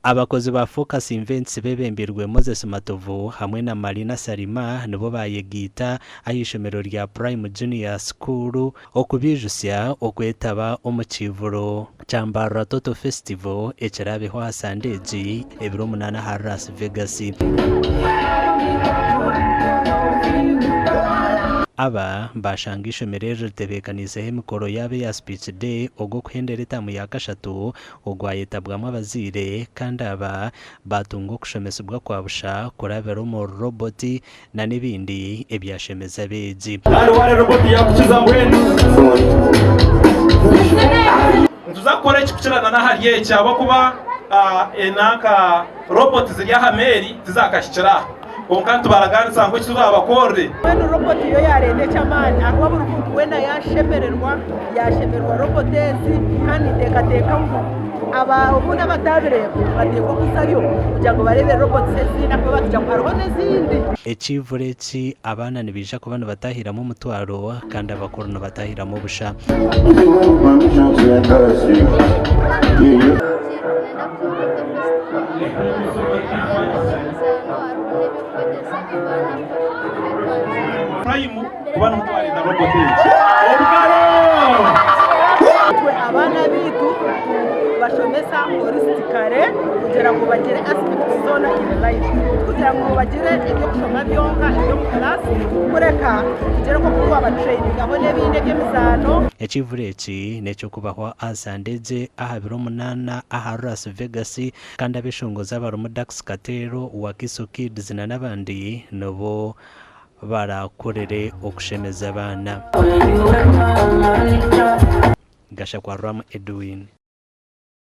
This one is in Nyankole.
Abakozi ba Focus Invents bebembirwe Moses Matovu hamwe na Marina Salima nibo bayegaita aha ishomero rya Prime Junior School okubaijutsya okwetaba omu kiivuro kya Mbarara Toto Festival ekiraabeho aha Sande egi ebiro munaana ahari Las Vegas. Aba baashanga eishomero eri ritebeekaniiseho emikoro yaabo eya Speech Day ogw'okuhendera etaamu ya kashatu ogwayetabwamu abazaire kandi aba baatunga okushomesibwa kwa busha kurabira omu ruroboti na n'ebindi ebyashemeza abeegi. Kandi wareeba roboti yakukiza mbwenu. Nituza kukora ekikukirana n'ahari eki ahabw'okuba enanka roboti ziri aha meeri tizakahikire aha. Kwonka nitubaraganisa ngu eki turabakorere. Mbwenu roboti yo yaareeta eky'amaani ahakuba buri muntu weena yaashemererwa, yaashemererwa roboti ezi kandi ninteekateeka ngu obundi abataabireeba nibateekwa kuzayo kugira ngu bareebe roboti ezindi ahakuba batugira ngu hariho n'ezindi. Ekiivuro eki abaana nibaija kuba nibatahiramu omutwaro kandi abakuru nibatahiramu busha. Prime kuba niho twareeta robot egi. Obugaro! Itwe abaana baitu tubashomesa holistically kugira ngu bagire aspects zoona in life tikugira ngu bagire eby'okushoma byonka eby'omu class kureka tugire nk'oku twabatrainingaho n'ebindi eby'emizaano. Ekivuro eki n'eky'okubaho aha Sande egye aha biro munaana ahari Las Vegas Kandi abeshongozi abarimu Daxx Kartel, Wakiso Kids na n'abandi nibo barakorere okushemeza abaana. Gashakwa Ram Edwin.